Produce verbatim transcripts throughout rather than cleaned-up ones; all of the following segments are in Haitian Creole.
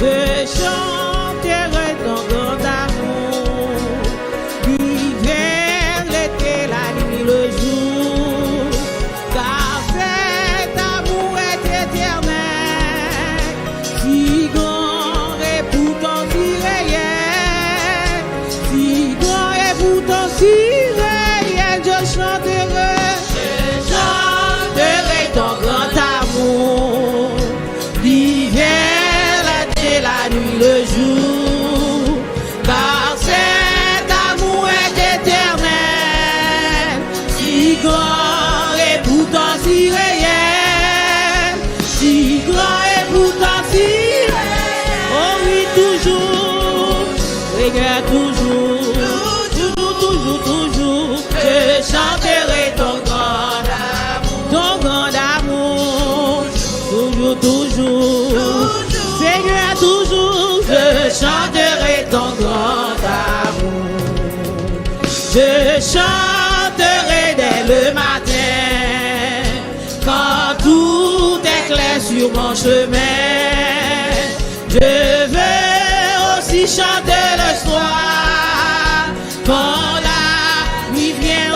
Je chanterai ton grand amour, l'hiver, l'été, la nuit, le jour, car cet amour est éternel, si grand et pourtant si réel, si grand et pourtant si réel, je chanterai, je chanterai ton grand amour. L'hiver, l'été, la nuit, le jour, car cet amour est éternel, si grand et pourtant si réel, si grand et pourtant si réel. Oh oui, toujours, Seigneur, toujours, toujours, toujours, toujours, je chanterai ton grand amour, ton grand amour. Toujours, toujours, Seigneur, toujours, je chanterai ton grand amour. Je chanterai dès le matin, quand tout est clair sur mon chemin. Je veux aussi chanter le soir, quand la nuit vient,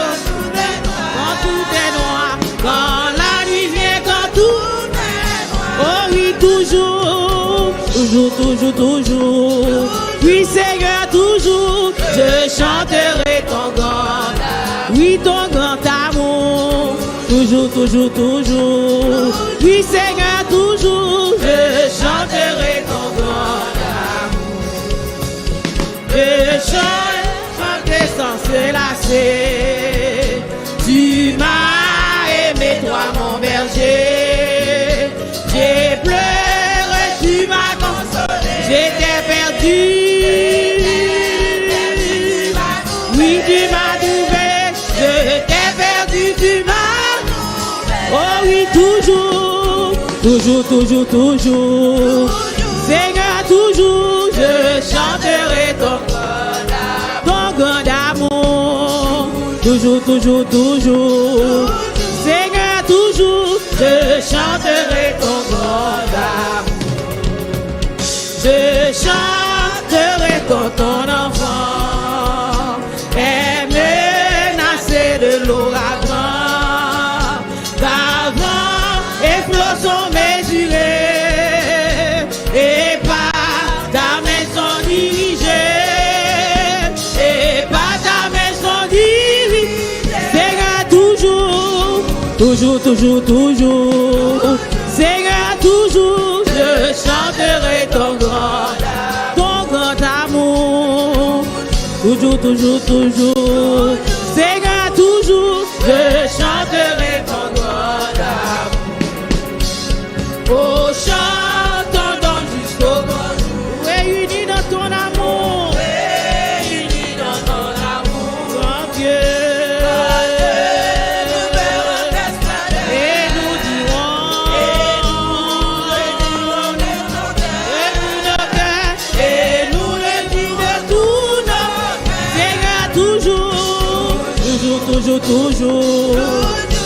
quand tout est noir, quand la nuit vient, quand tout est noir. Oh oui, toujours, toujours, toujours, toujours. Oui, Seigneur, toujours, je chanterai ton grand amour. Oui, ton grand amour. Toujours, toujours, toujours. Oui, Seigneur, toujours, je chanterai ton grand amour. Je chanterai sans se lasser. Tu m'as aimé, toi, mon berger. J'ai pleuré, tu m'as consolé. J'étais perdu. Oui, tu m'as trouvé. Je t'ai perdu, tu m'as trouvé. Oh oui, toujours, toujours, toujours, toujours. Seigneur, toujours, je chanterai ton grand amour. Toujours, toujours, toujours. Seigneur, toujours, je chanterai ton grand amour. Je chanterai comme ton enfant est menacé de l'ouragan. Car vent et flots sont mesurés, et par ta main sont dirigés, et par ta main sont dirigés. Seigneur, toujours, toujours, toujours, toujours. Seigneur, toujours, je chanterai ton grand, ton grand amour. Toujours, toujours, toujours. Seigneur, toujours, je chanterai ton grand amour. Oh, chantons donc jusqu'au grand jour. Réunis dans ton amour. Réunis dans ton amour. Grand Dieu. Grand Dieu, nous verrons tes splendeurs. Et nous dirons, et nous redirons de tout cœur, de tout notre cœur, et nous le dirons de tout notre cœur. Seigneur, toujours, toujours, toujours, toujours.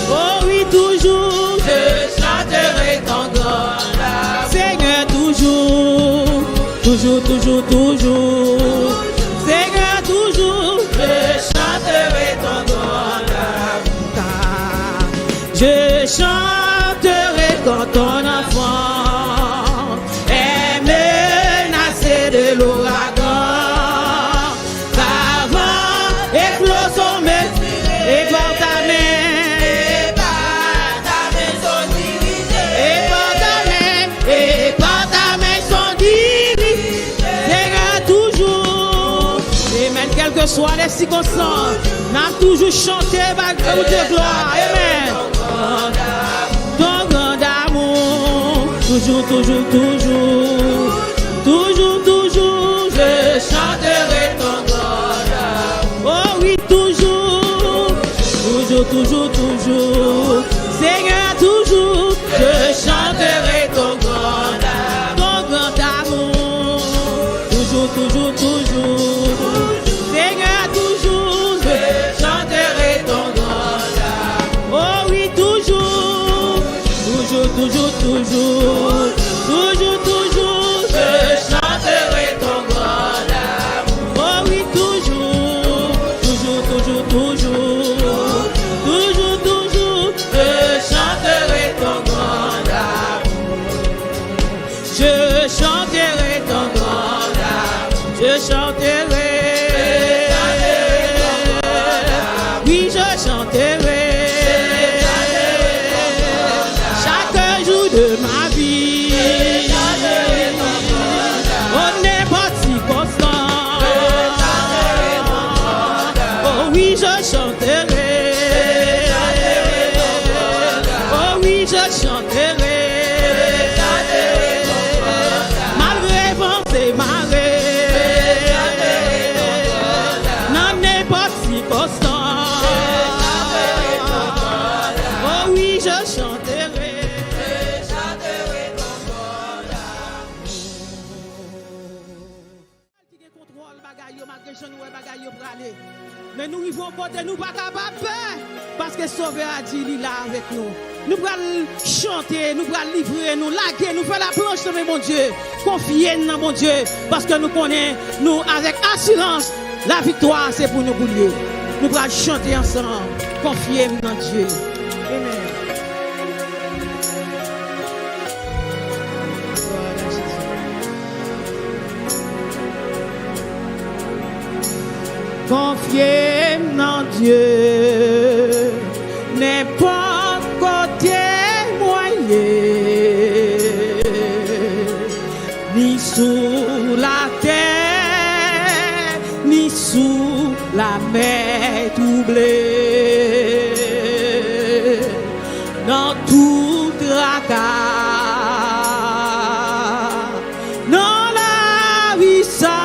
Oh oui, toujours, je chanterai ton grand amour. Seigneur, toujours, toujours, toujours, toujours. Seigneur, toujours, je chanterai ton grand amour. Je chanterai quand ton enfant est menacé de l'ouragan. Par vent et flots sont mesurés, et par ta main, et par ta main sont dirigés, et par ta main, et par ta main sont dirigés. Seigneur, toujours. Amen. Quelles que soient les circonstances, n ap toujou chante, bay Bondye glwa. Amen. Ton grand amour, toujours, toujours, toujours. Toujours, toujours, je chanterai ton grand amour. Oh oui, toujours, toujours, toujours, toujours. Seigneur, toujours, je chanterai ton grand amour. Ton grand amour. Toujours, toujours, toujours. Seigneur, toujours, je chanterai ton grand amour. Oh oui, toujours. Toujours, toujours, toujours. Toujours, toujours, je Jan nou wè bagay yo prale. Men nou rive yon kote nou pa kapab pè, paske Sovè a di li la avèk nou. Nou pral chante, nou pral livre nou, lage nou, fè laplanch nan men Bondye. Konfye n nan Bondye, paske nou konnen nou avèk asirans, laviktwa se pou nou pou l ye. Nou pral chante ansanm, konfye m nan Dye. Amen. Konfye m nan Dye, nenpòt kote mwen ye, ni sou latè, ni sou lamè twouble, nan tout traka. Nan lavi sa,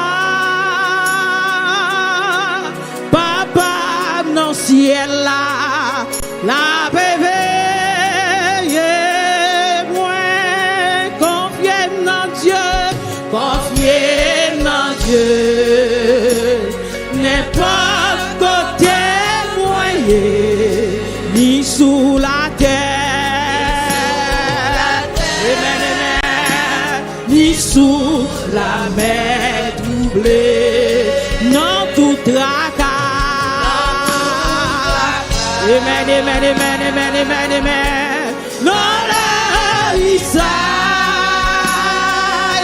Papa m nan syèl la, l ap veye mwen. Konfye m nan Dye, konfye m nan Dye. Nenpòt kote mwen ye, ni sou latè, amen, amen, ni sou lamè twouble, nan tout traka. Amen, amen, amen, amen, amen, amen. Nan lavi sa,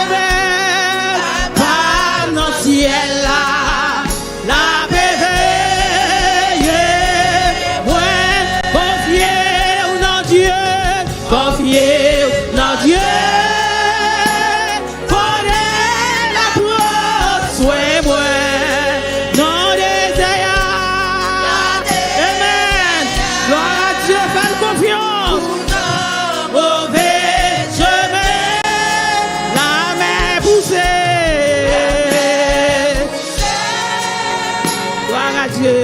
amen. Papa m nan syèl la, l ap veye mwen. Konfye w nan Dye, konfye w nan Dye. Konnen l ap pran swen mwen nan dezè a. Amen. Glwa a Dye, fè l konfyans. Move chemen, lamè pouse. Glwa a Dye.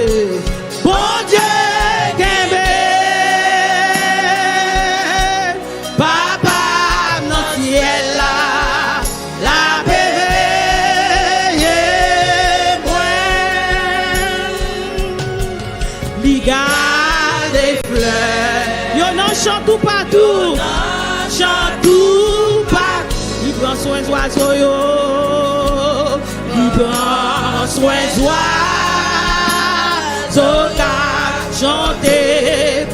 Bondye kenbe. Papa m nan syèl la, l ap veye mwen. Li gade flè yo nan chan toupatou. Chan toupatou. Li pran swen zwazo yo. Li pran swen zwazo k ap chante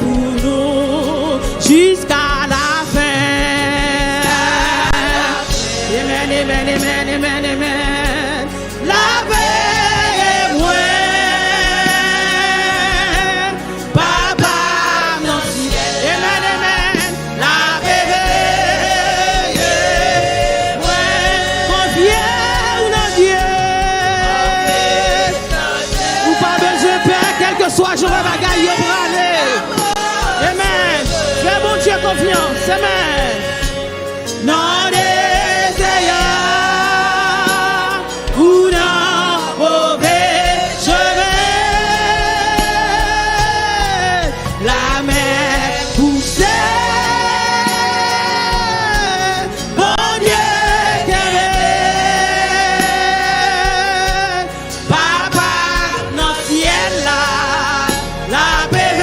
pou nou jiska lafen. Amen, amen, amen, amen, amen. L ap veye mwen. Papa m nan syèl. Amen, amen. L ap veye mwen. Konfye w nan Dye. Ou pa bezwen pè, kèlkeswa jan bagay yo prale. Amen. Fè Bondye konfyans. Amen. Nan dezè a, ou nan move chemen. Lamè pouse, Bondye kenbe. Papa nan syèl la, l ap veye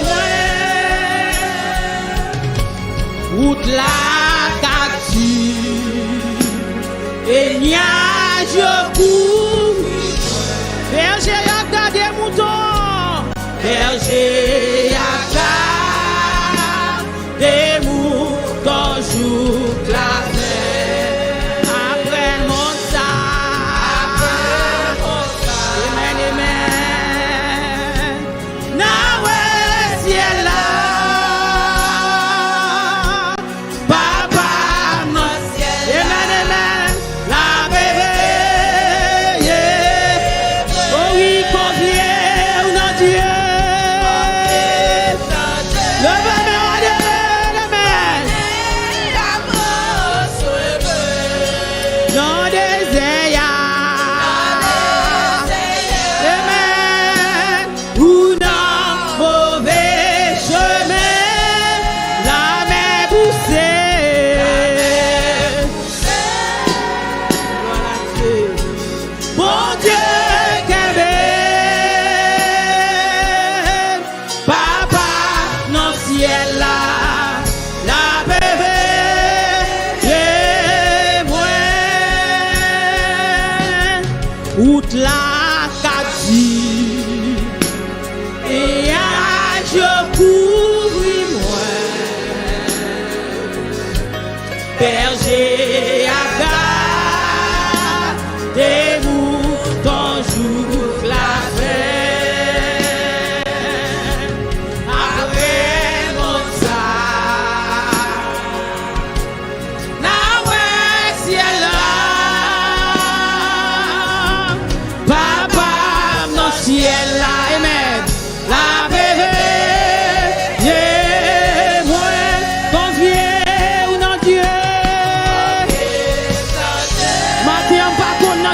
mwen. Wout la ka di e nyaj yo kouvri. Bèje y ap gade mouton. Bèje y ap gade mouton jouk lafen. Apre mond sa. Apre mond sa. Amen, amen. N a wè syèl la. Papa m nan syèl la. Amen, amen. L ap veye. O wi, konfye w nan Dye.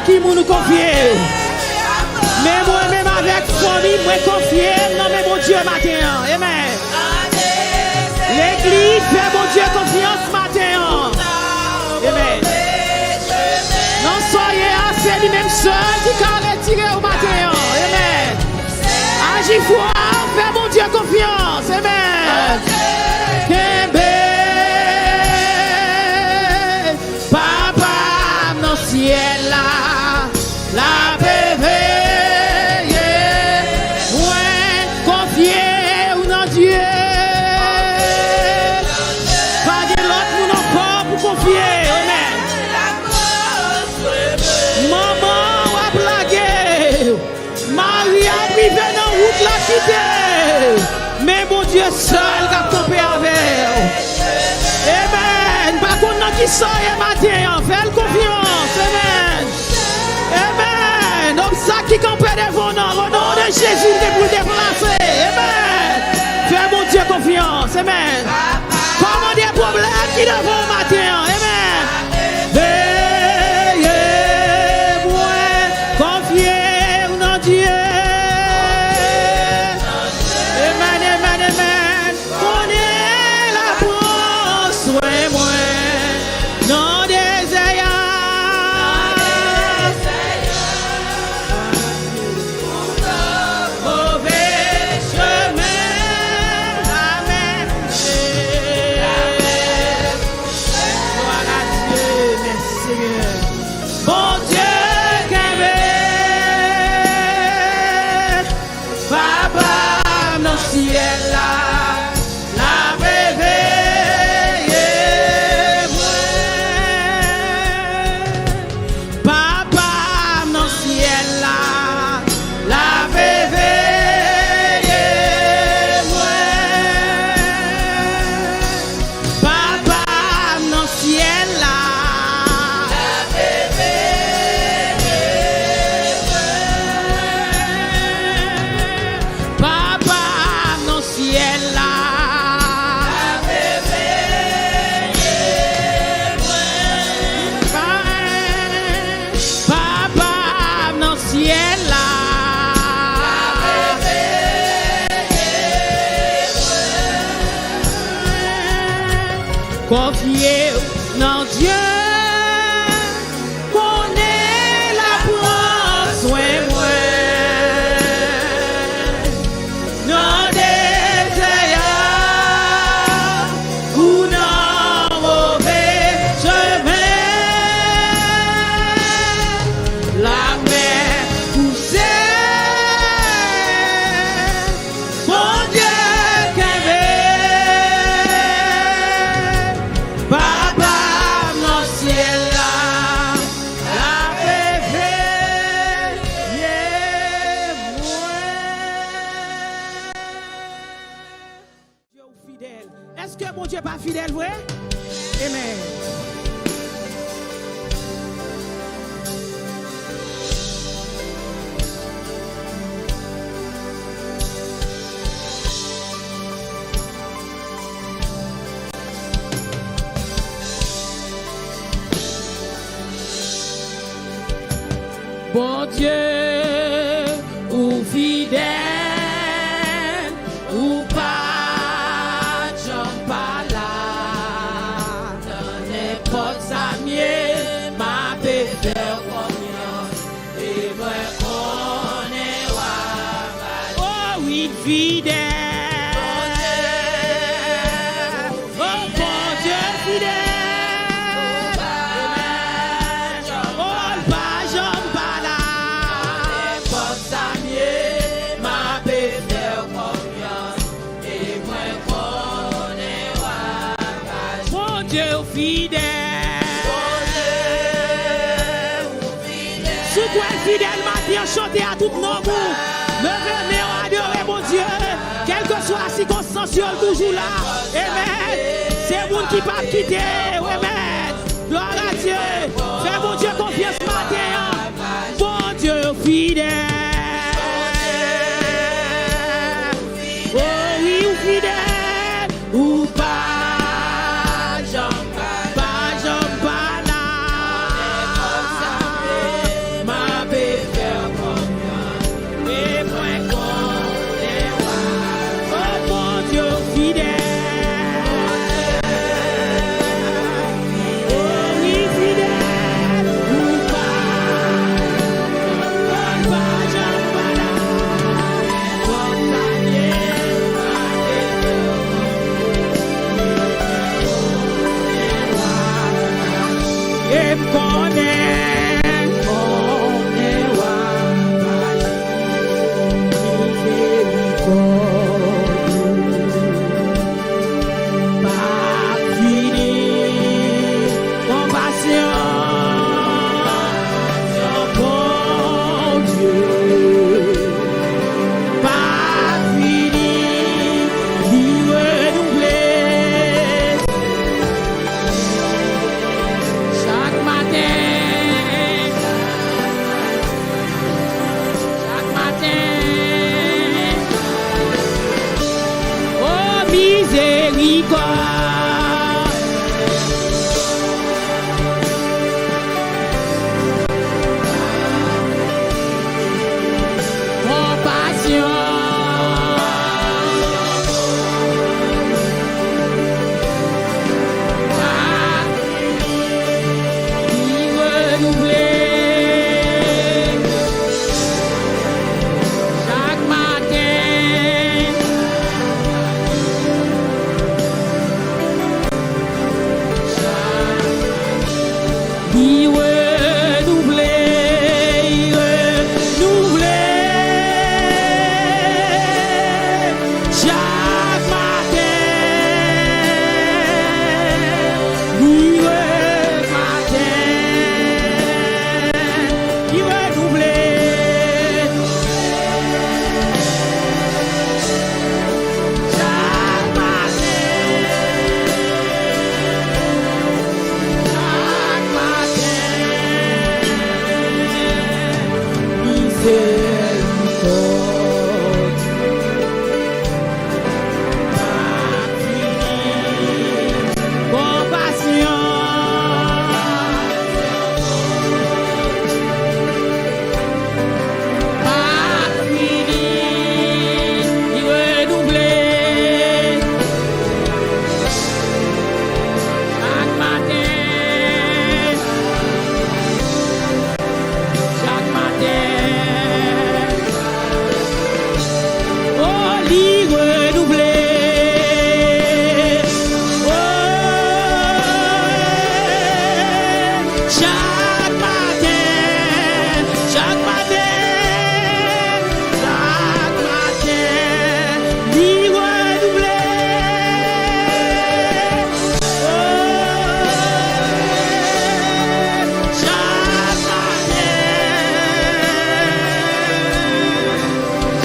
Timoun ou konfye yo. Men mwen menm avèk fanmi mwen konfye m nan men Bondye maten an. Amen. Legliz, fè Bondye konfyans maten an. Amen. Nan sa w ye a, se li menm sèl ki ka retire w maten an. Amen. Aji fwa, fè Bondye konfyans. Amen. Kenbe. Papa m nan syèl la, l ap veye mwen, konfye w nan Dye. Pa gen lòt moun ankò pou konfye. Amen. Manman w ap lage w. Mari ap rive nan wout l ap kite. Men Bondye sèl k ap kanpe avè w. Amen. Pa konn nan kisa w ye maten an. Fè l konfyans. Amen. Amen. Obstak ki kanpe devan w nan, o non de Jezi, li te pou l deplase. Amen. Fè Bondye konfyans. Amen. Kòmande pwoblèm ki devan w maten an. Amen. Veye mwen, konfye w nan Dye. Amen, amen, amen. Konnen l ap pran swen mwen nan dezè a. Move chemen. Amen. Glwa a Dye. Mèsi, Senyè. Bondye kenbe. Papa m nan syèl la, l ap veye mwen. Papa m nan syèl la, l ap veye mwen. Papa m nan syèl la, l ap veye mwen. Papa m nan syèl la, l ap veye mwen. Papa m nan syèl la, l ap veye mwen. Konfye w nan Dye, konnen l ap pran swen mwen. Nan dezè a, ou nan move chemen, lamè pouse. Bondye kenbe, Papa m nan syèl la, l ap veye mwen. Bondye ou fidèl. Èske Bondye pa fidèl vre? Amen. Bondye, ou fidèl, ou pa janm pa la. Nan nenpòt sa m ye, m ape fè w konfyans. E mwen konnen w ap aji. O wi, fidèl. Bondye, o Bondye fidèl. Ou pa janm pa la. Nenpòt sa m ye, m ape fè w konfyans. E mwen konnen w ap aji. Bondye ou fidèl. Bondye ou fidèl. Si w kwè l fidèl maten an, chante a tout nanm ou. Leve men w, adore Bondye. Kèlkeswa sikonstans yo, l toujou la. Amen. Se moun ki p ap kite w. Amen. Glwa a Dye. Fè Bondye konfyans maten an. Bondye ou fidèl. O wi, ou fidèl. Ou pa janm, pa janm pa la. Konpasyon, Bondye, pa fini, li renouvle chak maten. Chak maten. O mizerikòd, konpasyon, pa li renouvle chak maten. Li renouvle, li renouvle chak maten, li re-, maten, li renouvle chak maten, chak maten, mizerikòd. Konpasyon pa fini, li renouvle chak maten. Chak maten. O, li renouvle. O, chak maten, chak maten, chak maten, li renouvle. O, chak maten,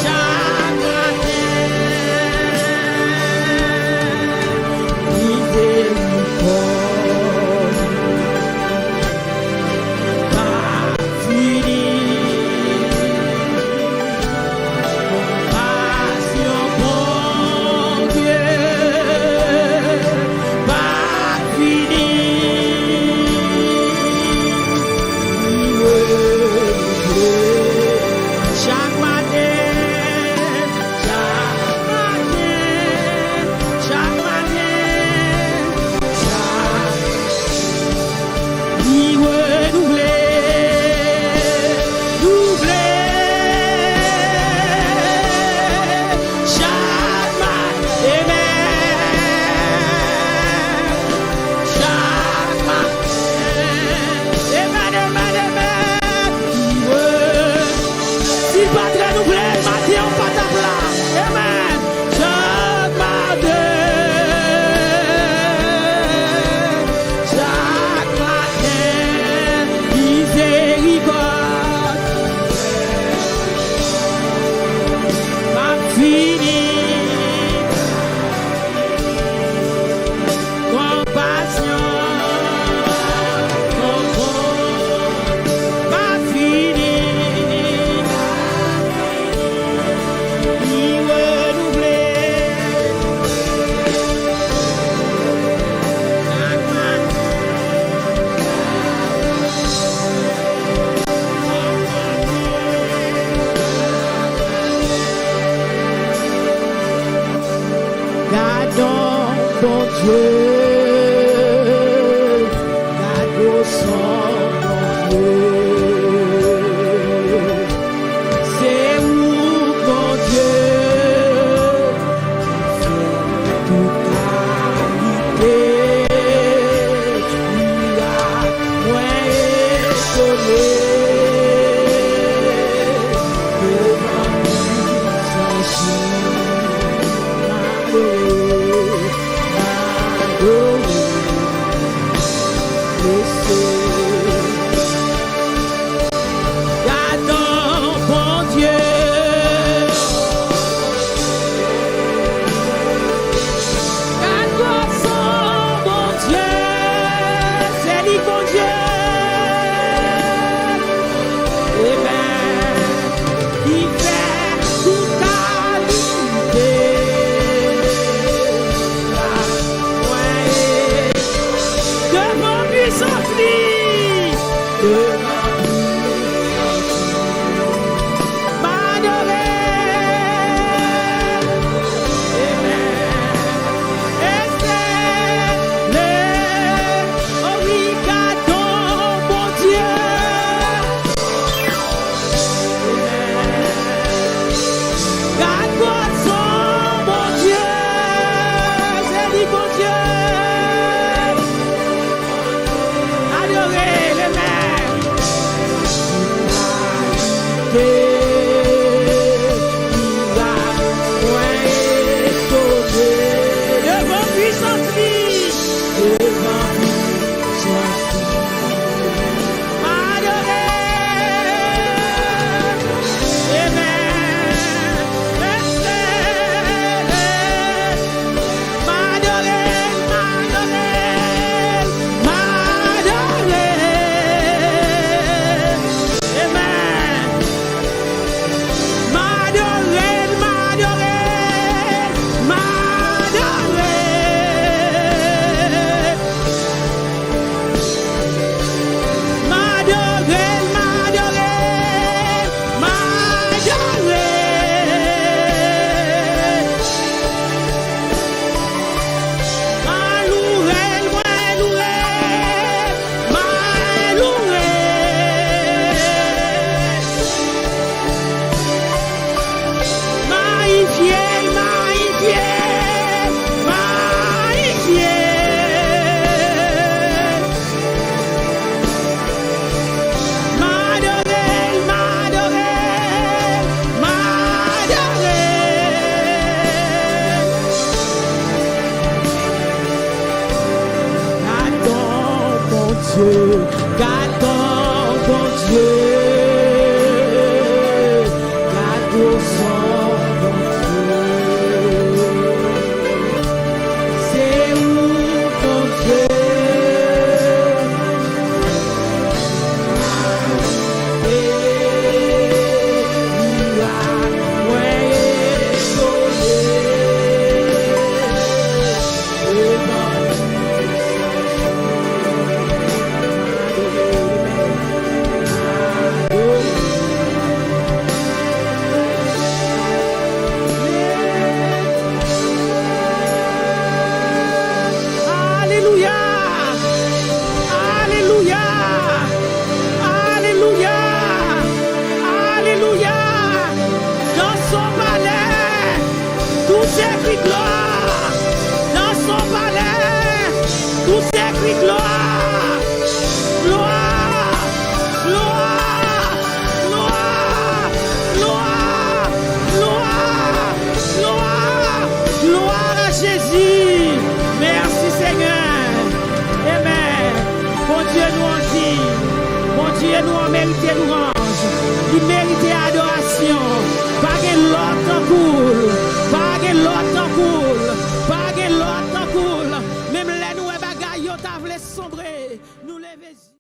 chak maten, mizerikòd pa fini. Konpasyon Bondye pa fini. Li renouvle chak maten, chak maten, chak maten, chak Li renouvle, nouvle, chak maten, chak maten. Amèn, amèn, amèn. Li re-, si l pa t renouvle maten an, w pa t ap la. Amèn. Chak maten, chak maten, mizerikòd p ap fini. Konpasyon, konpasyon p ap fini. Li renouvle chak maten. Gadon Bondye, gadon son Bondye. Se ou Bondye ki fè tout kalite mirak. Mwen etone devan pwisans ou. Gad gwo Bondye, gad gwo Bondye. Se ou Bondye. Alelouya! Alelouya! Alelouya! Alelouya! Dans son palais, tous ses cris gloire. Dans son palais, tous ses cris gloire. Gloire, gloire, gloire, gloire, gloire, gloire, gloire à Jésus. Mèsi Senyè. Amen. Bondye nou an diy. Bondye nou an merite lwanj. Li merite